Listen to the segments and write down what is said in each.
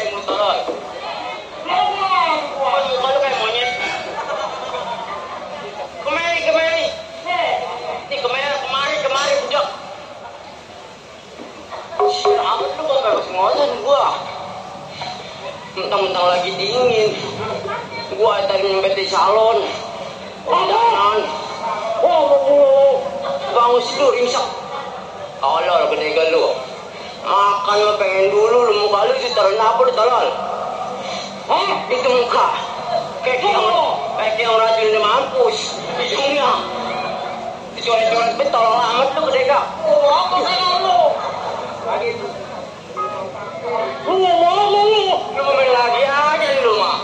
Ceng lu tolol. Muka lu kayak monyet. Kemari. Nih kemari budak. Shit, amat lu gak kasih ngosen gua. Mentang-mentang lagi dingin. Gua tadi nyempet di salon. Dandan. Bangun sih lu rimsak. Tolol gede lu. Makan lo pengen dulu, lu muka lu ditaruh apa lu tolol? Hah? Itu muka. Kayak yang racun di mampus. Hidungnya. Dicoret-coret betul amat lu gede kak. Apa salah lu? Gitu. Lu mau main lagi aja lu mah.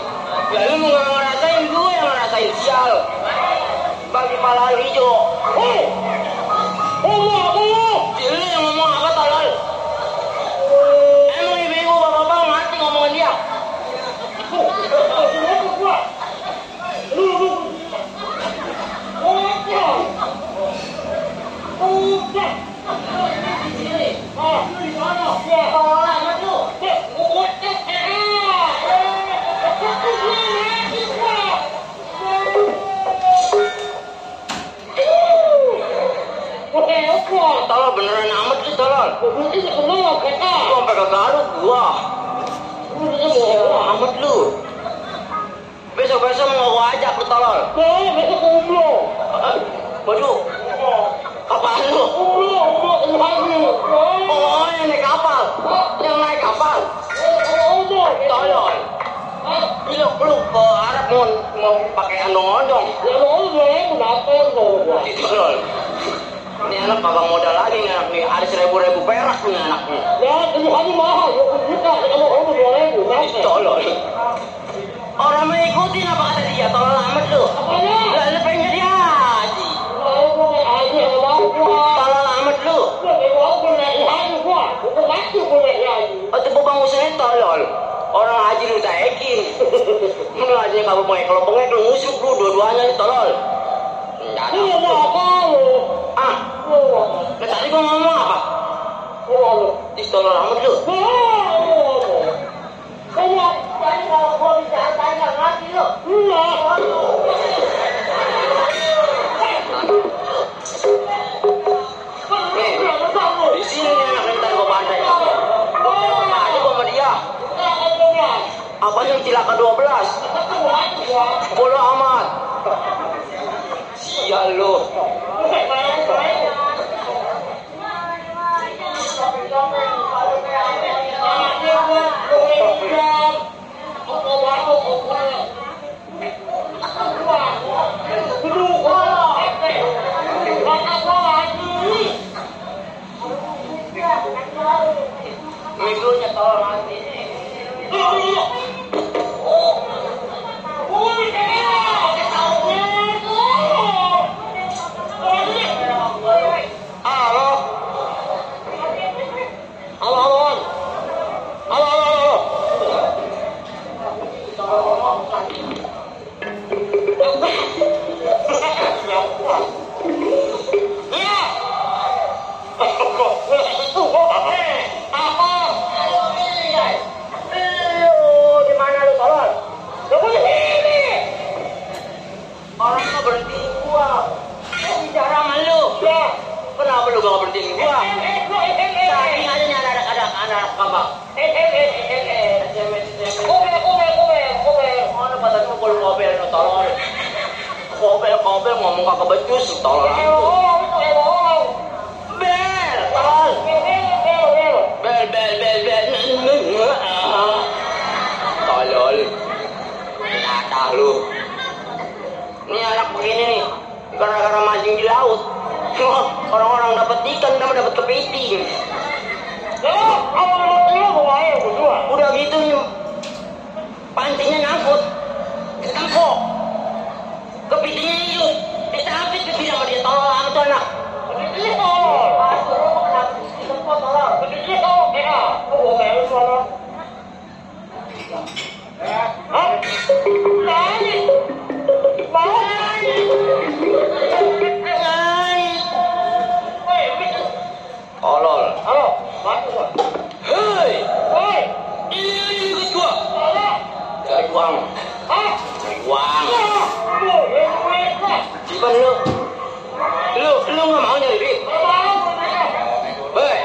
Ya lu mau ngerasain gue yang ngerasain sial. Bagi pala hijau. Lu yang ngomong apa tolol? Emang ibu bapak mati ngomongin dia. Tolol beneran amat sih tolol. Gua sampai ke Garut gua. Amat lu. Besok mau gua ajak lu tolol. Besok umroh. Waduh. Apaan lu? Oh, yang naik kapal. Tolol. Lu ke Arab mau pakai ondong-ondong. Tolol. Ini anak kagak modal lagi nih anak nih, ada 1.000 perak nih anaknya. Ya, ini kami mahal, kalau 2.000. Tolol. Orang mengikutin apa kata dia, tolol amat lu. Apanya? Lu pengen jadi haji. Tolol amat lu. Oh, itu bang usahanya tolol. Orang haji lu taekin. Lu aja kalau pengek lu ngusuk lu dua-duanya nih tolol. Lu mau apa lu? Nah tadi gua ngomong apa? Tolol amat lu. Jadi kalau gua bisa tanya ngerti lu. Nih, di sini nih anak ntar gua pandai. Nah, aja gua sama dia. Apa yang cilaka 12? Bodoh amat. Sial lu. Mikronya tolong mati. Kenapa lu gak berhentiin gua? Tadi aja nih anak apa? Mana pada lu kalau ngobel lu tolong. Ngobel ngomong kagak becus tolong. Bel, tolong. Bel. Tolol. Nata lu. Ini anak begini nih. Gara-gara mancing di laut. Orang-orang dapat ikan, nama dapat kepiting. Udah gitu nih, pancingnya nyangkut, ketangkok, kepitingnya hidup, ditapit ke dia sama dia tolol amat tuh anak. Tolol. Hei. Ini ikut mau nyari duit. Hei.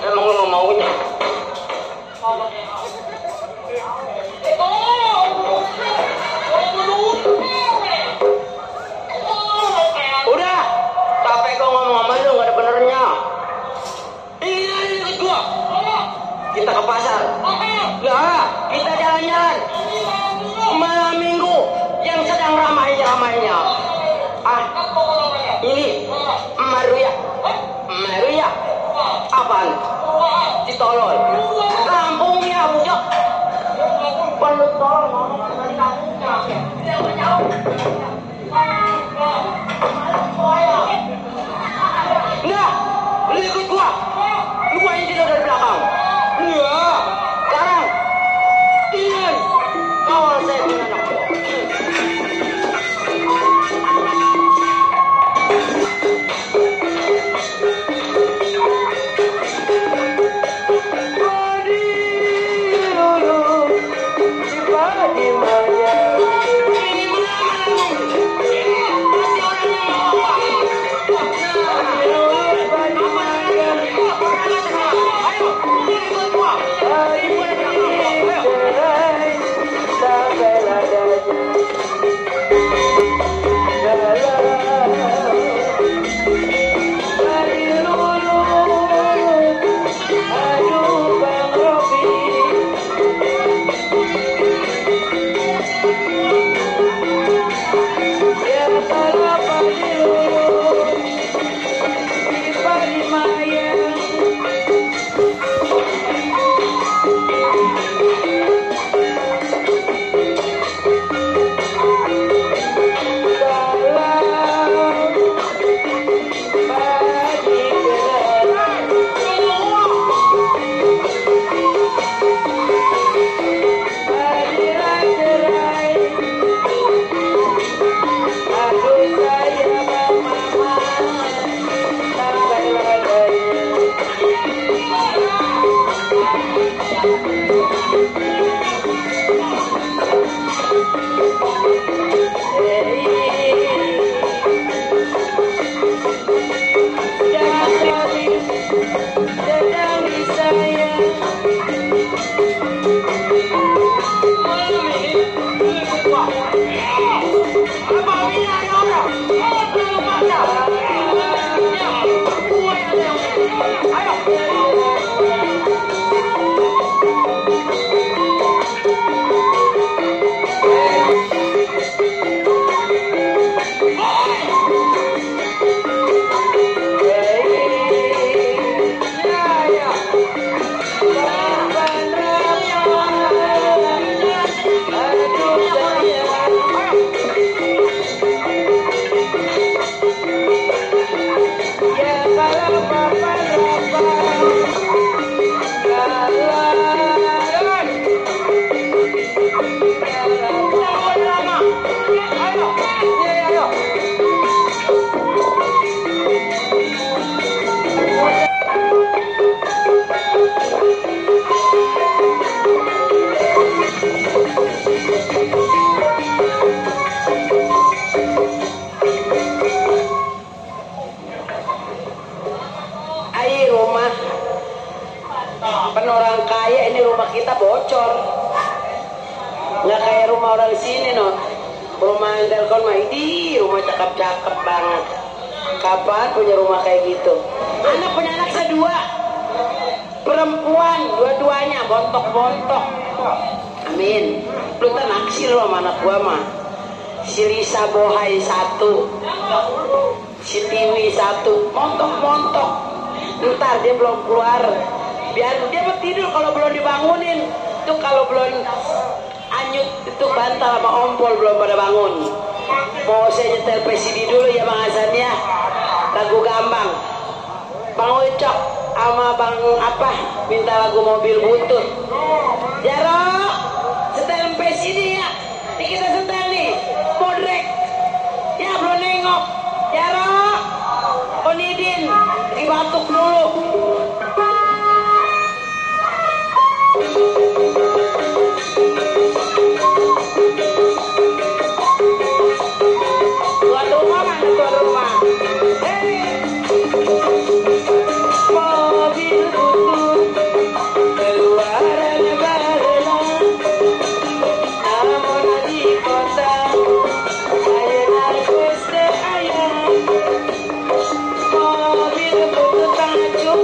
Emang lu maunya? Udah, capek kau ngomong sama lu, gak ada benernya. Ini ikut gua. Kita ke pasar. Lah, kita jalan-jalan. Malam minggu yang sedang ramai-ramainya. Ini Maruya. Maruya. Apaan? Ditolol. Kampungnya budak. Perlu tolong ngomong dari kampungnya. Nah, lu ikut gua. Lu gua yang tidur dari belakang. Iya. Sekarang, Ian, kawal saya dengan anak gua. Orang kaya ini rumah kita bocor, nggak kayak rumah orang sini no. Rumah Telkom mah ini rumah cakep-cakep banget. Kapan punya rumah kayak gitu? Anak punya anak saya 2 perempuan, dua-duanya bontok-bontok. Amin. Lu kan naksir lo sama anak gua mah. Si Lisa Bohai 1, si Tiwi 1, montok-montok. Ntar dia belum keluar. Biar dia mau tidur kalau belum dibangunin. Itu kalau belum anyut itu bantal sama ompol belum pada bangun. Mau saya nyetel PCD dulu ya Bang Hasan ya. Lagu Gambang. Bang Ucok sama Bang apa minta lagu Mobil Butut. Jaro setel PCD ya. Ini kita setel nih. Modrek batuk mulu. Tuan rumah mana tuan rumah? Mobil butut keluaran Balela, namun di kota ayeuna geus teu aya. Mobil butut tanjuk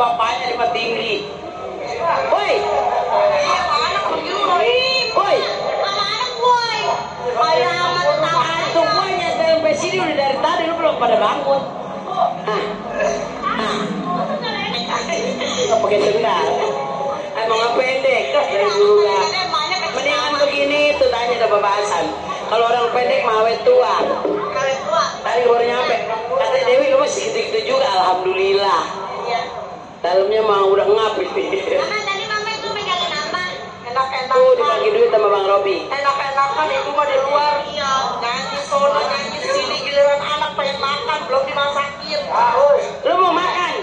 bapaknya lima tinggi. Woi. Woi. Ayah mata tangan semuanya sampai sini udah dari tadi lu belum pada bangun. Nggak pakai sendal. Emang nggak pendek dari dulu lah. Mendingan begini tuh tanya ada pembahasan. Kalau orang pendek mah awet tua. Tadi baru nyampe. Kata Dewi lu masih gitu-gitu juga. Alhamdulillah. Dalamnya mah udah ngap ini. Mama tadi mama itu megangin apa? Enak-enak. Tuh dibagi duit sama Bang Robi. Enak-enakan itu mah di luar. Iya. Nyanyi sono, nyanyi sini, giliran anak pengen makan belum dimasakin. Lu mau makan?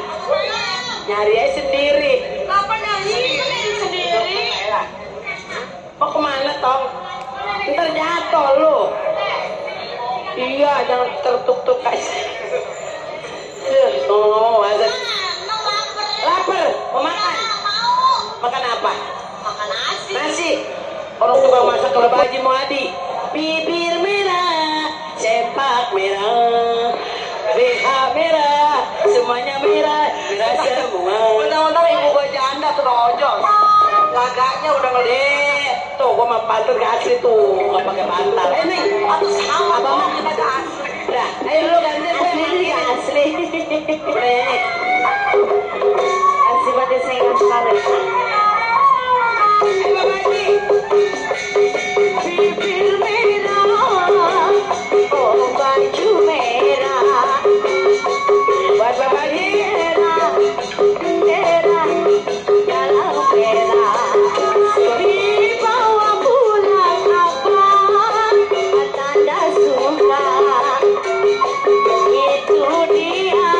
Nyari aja sendiri. Kenapa nyanyi? Sendiri. Mau kemana Tong? Ntar jatuh lu. Iya, jangan tertuk-tuk aja. Ngomong-ngomong aja. Lapar, mau makan? Makan apa? Makan nasi. Nasi. Orang tukang masak kalau Pak Haji Muadi. Bibir merah, sepak merah, BH merah, semuanya merah, merah semua. Undang-undang ibu gua janda tuh ojol. Laganya udah ngeliat. Tuh, gua mah pantat gak asli tuh, gak pakai bantal. Nih, Atau sama Abang mah kita gak asli. udah, ayo lu ganti gue ini gak asli. Nih, Asli banget saya ingat sekali. ayo Bapak Haji. Bibir merah, oh baju merah, Buat Bapak Haji. merah, merah, dalam merah. Dibawa pulang abang, tanda suka. Itu dia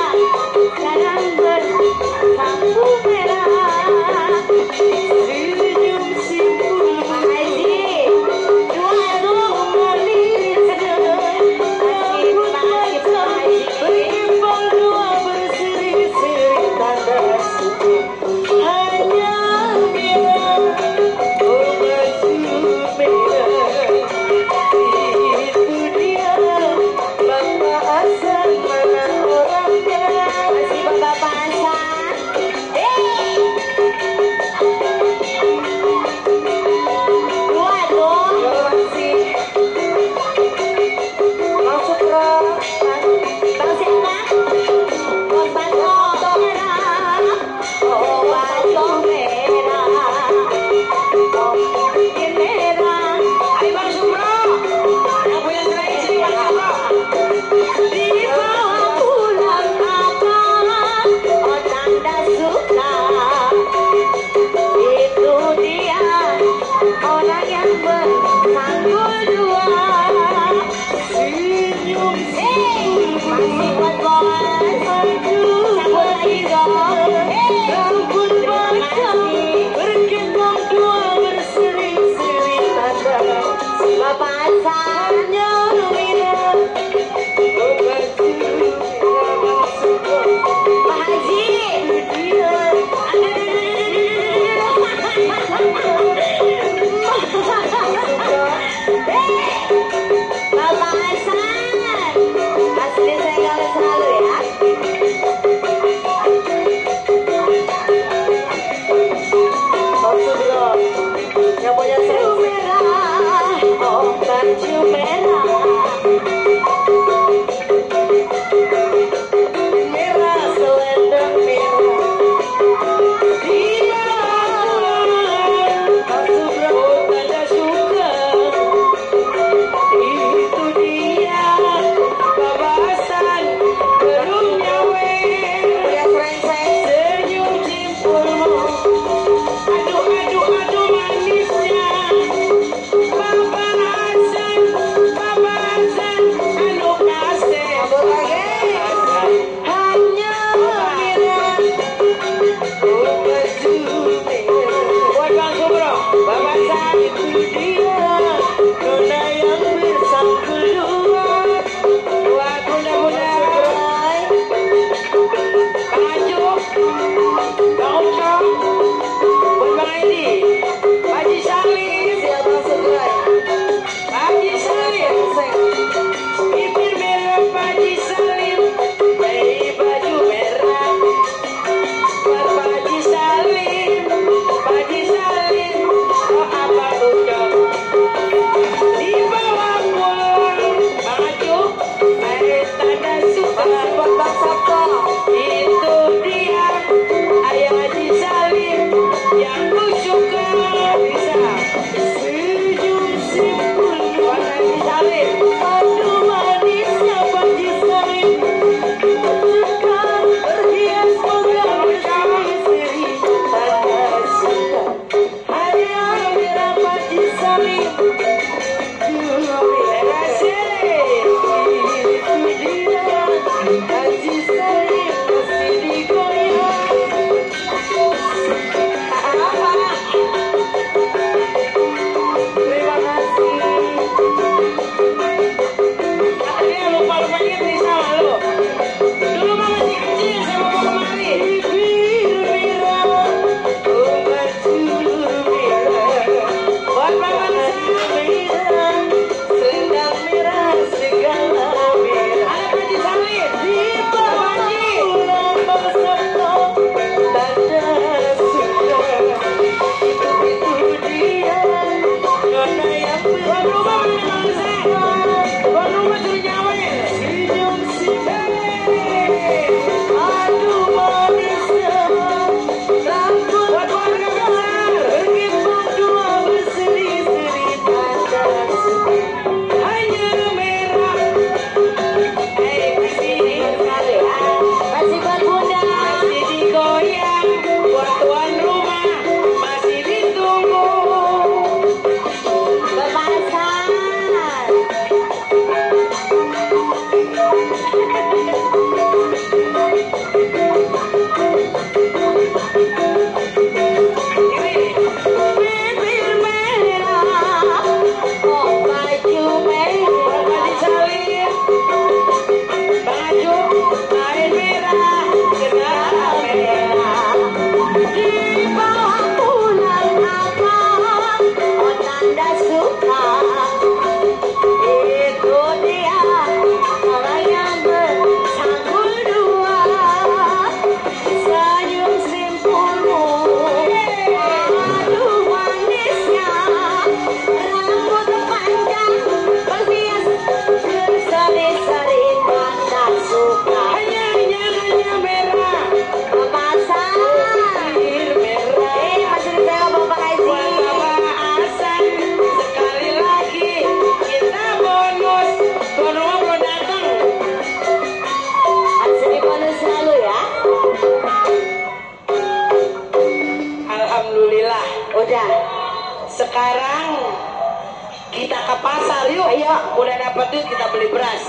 Ayo, udah dapat duit kita beli beras.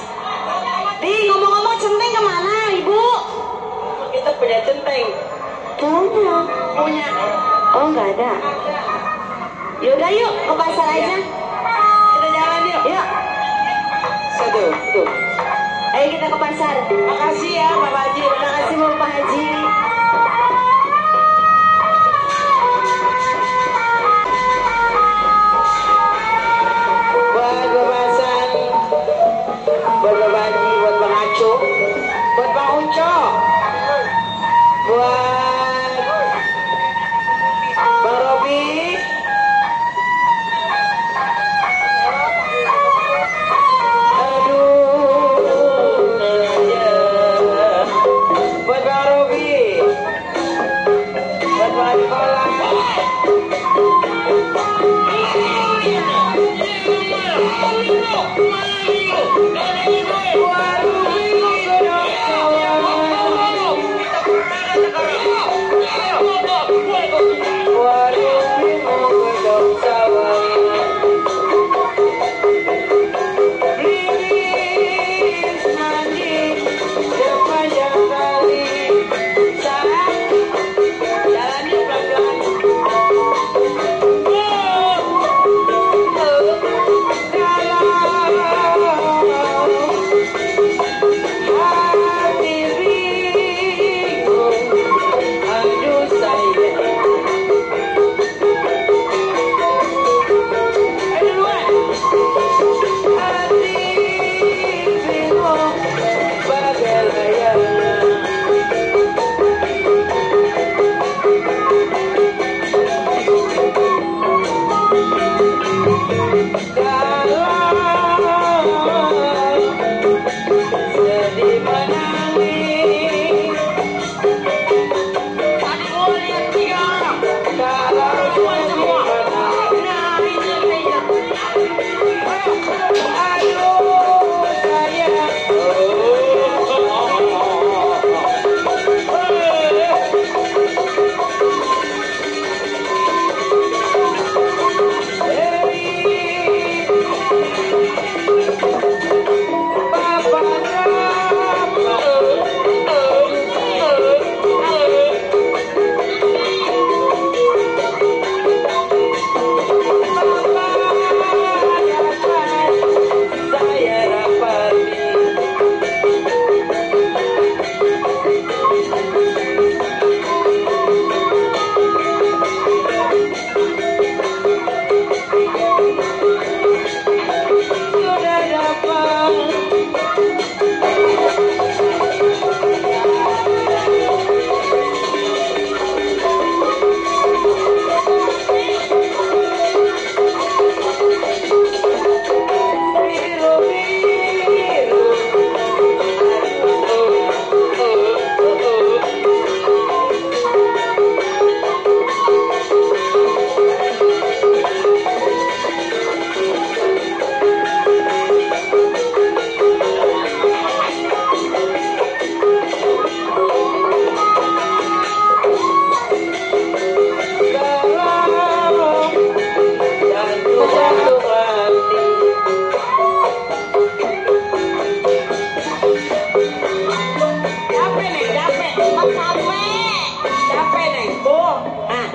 Di ngomong-ngomong centeng kemana ibu? Kita punya centeng. Punya. Punya. Oh nggak ada. Yaudah yuk ke pasar aja. Kita jalan yuk. Yuk. Satu, tuh. Ayo kita ke pasar. Makasih ya Pak Haji. Terima kasih Bapak Haji. Buat bebasan, buat Bapak Haji, buat Bang Aco, buat Bang Uco, buat Bang Robi, buat Bang Robi, buat Bang Kolam.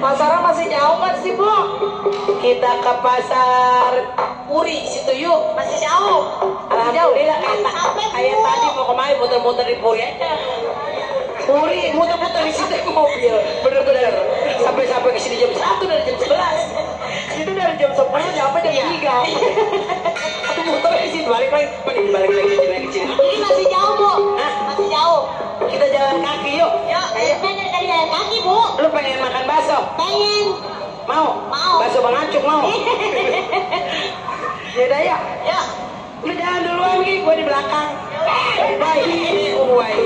Pasarnya masih jauh kan sih Bu? Kita ke pasar Puri situ yuk. Masih jauh. Alhamdulillah kayak tadi mau kemari muter-muter di Puri aja. Puri muter-muter di situ mobil. Bener-bener sampai ke sini jam 1 dari jam 11. Itu dari jam 10 nyampe jam 3. Aku muter di situ balik lagi ke sini. Ini masih jauh Bu. Hah? Masih jauh. Kita jalan kaki yuk. Yuk. Ayo. Dari jalan kaki Bu. Lu pengen makan bakso? Pengen. Mau? Mau. Bakso Bang Acung mau? Yaudah ya. Yuk. Lu jalan duluan Ki, gua di belakang. Baik, ini uai.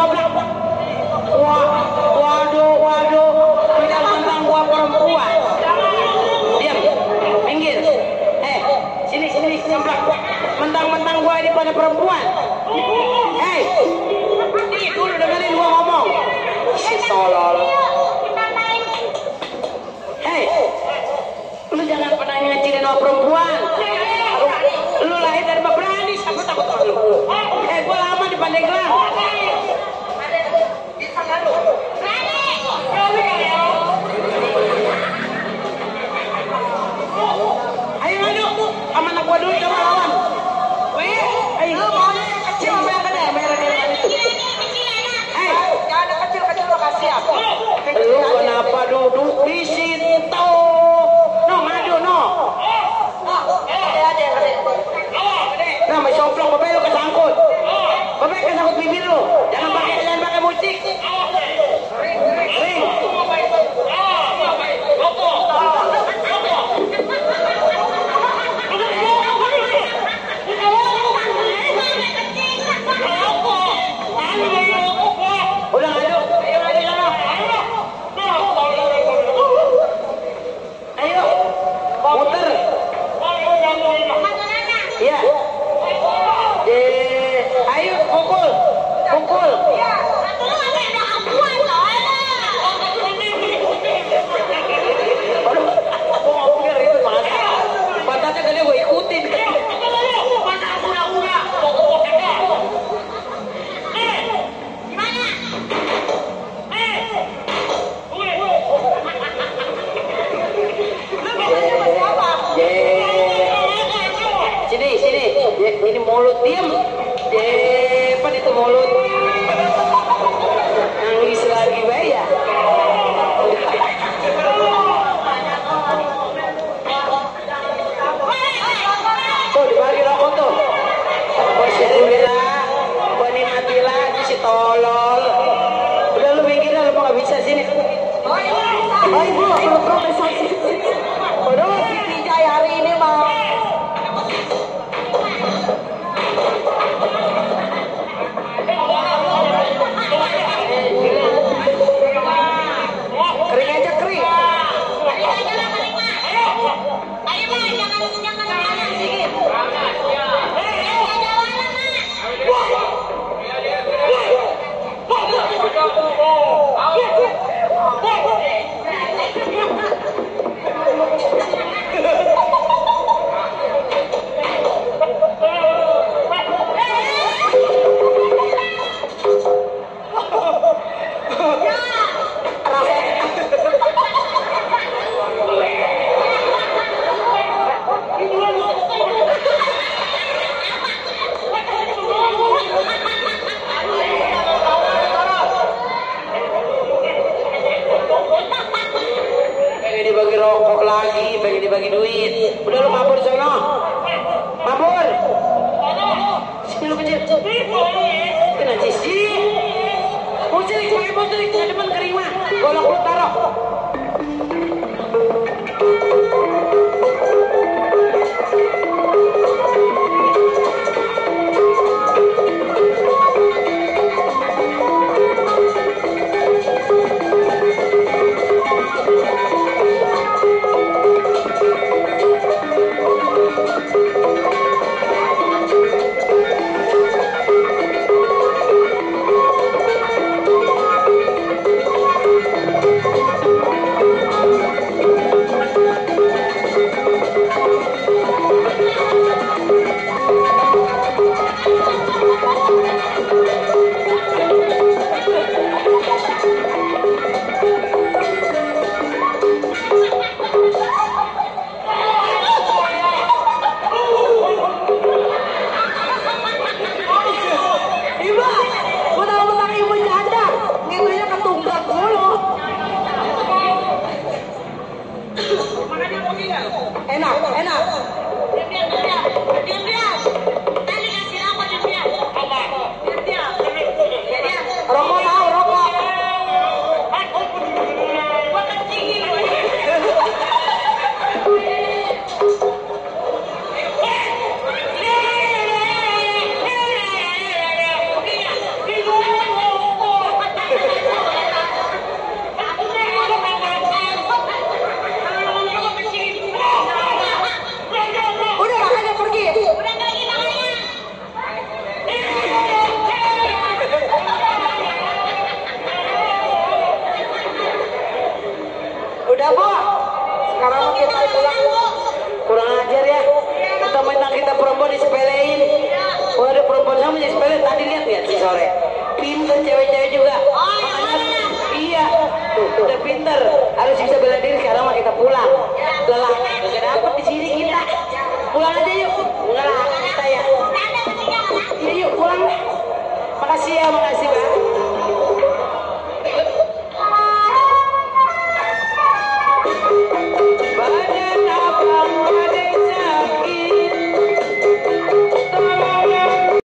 coplak. Waduh, mentang-mentang gua perempuan. Diam, minggir. Sini, coplak. Mentang-mentang gua ini pada perempuan. Ini dulu dengerin gua ngomong. Si tolol. Lu jangan pernah ngecilin orang perempuan. Lu lahir dari berani, siapa takut sama lu? Gua lama di Pandeglang. Ayo, sama anak gua dulu coba lawan. Ayo, lu maunya yang kecil apa yang gede? Jangan yang kecil makasih ya. Lu kenapa duduk di situ? No, maju, no. Ada yang gede. Nah, mau coplok, bapak lu kesangkut. Bapak kesangkut bibir lu. Jangan pakai musik. Ring. Udah ngadu. Ayo, muter. Iya. Ayo pukul. Pantatnya gede gue ikutin. Sini. Ini mulut diem. Depan itu mulut. Nangis lagi ya. Tuh dibagi rokok tuh. Bani mati lagi si tolol. Udah lu minggir lu mau nggak bisa sini. Oh ibu, perut sakit. Aduh, Siti Jai hari ini mau. Kering aja kering. Dibagi rokok lagi, pengen dibagi duit. Udah lu mabur sono. Mabur. Sini lu kecil. Kena sisi. Mucilik, pakai mucilik, saya depan kering mah. Golok lu taruh. Kamu jadi sepele tadi lihat ya si sore. Pinter cewek-cewek juga. Makanya, iya. Tuh, udah pinter. Harus bisa bela diri. Sekarang mah kita pulang. Lelah. Gak dapet di sini kita. Pulang aja yuk. Enggak lah kita ya. Iya yuk pulang. Makasih ya, makasih.